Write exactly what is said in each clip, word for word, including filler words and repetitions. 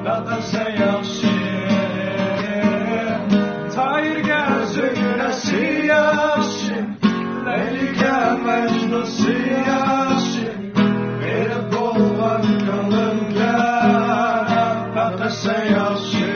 بەقەسە ياخشى، تايىرگە زۆھرەسى ياخشى، لەيلىگە مەجنۇسى ياخشى، غېرىب بولغان كۆڭلۈمگە بەقەسە ياخشى.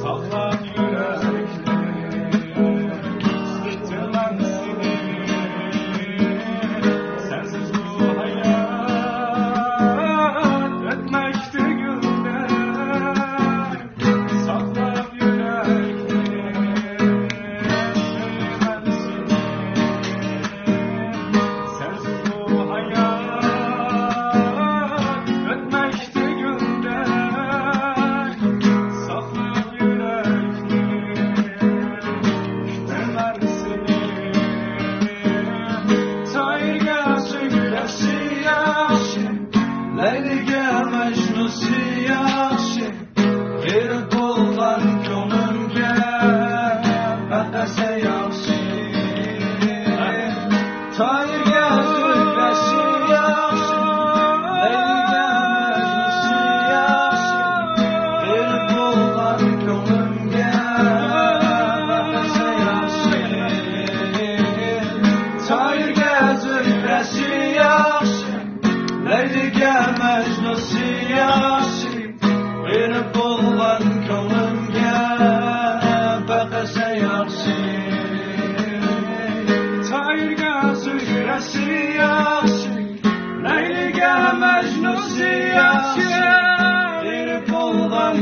ساقلاپ يۈرەكنى، ئىتتىرمەن سېنى. سەنسىز بۇ ھايات ئۆتمەكتە گۈلدەك. ساقلاپ يۈرەكنى، سۆيىمەن سېنى. سەنسىز بۇ ھايات ئۆتمەكتە گۈلدەك. ساقلاپ يۈرەكنى، كۈتىمەن سېنى. تايىرگە زۆھرەسى ياخشى، لەيلىگە مەجنۇسى ياخشى، غېرىب بولغان كۆڭلۈمگە بەقەسە ياخشى. تايىرگە زۆھرەسى ياخشى، لەيلىگە مەجنۇسى ياخشى، غېرىب بولغان كۆڭلۈمگە بەقەسە ياخشى. تايىرگە زۆھرەسى ياخشى، لەيلىگە مەجنۇسى ياخشى، غېرىب بولغان كۆڭلۈمگە بەقەسە ياخشى. تايىرگە زۆھرەسى ياخشى، لەيلىگە مەجنۇسى ياخشى، غېرىب بولغان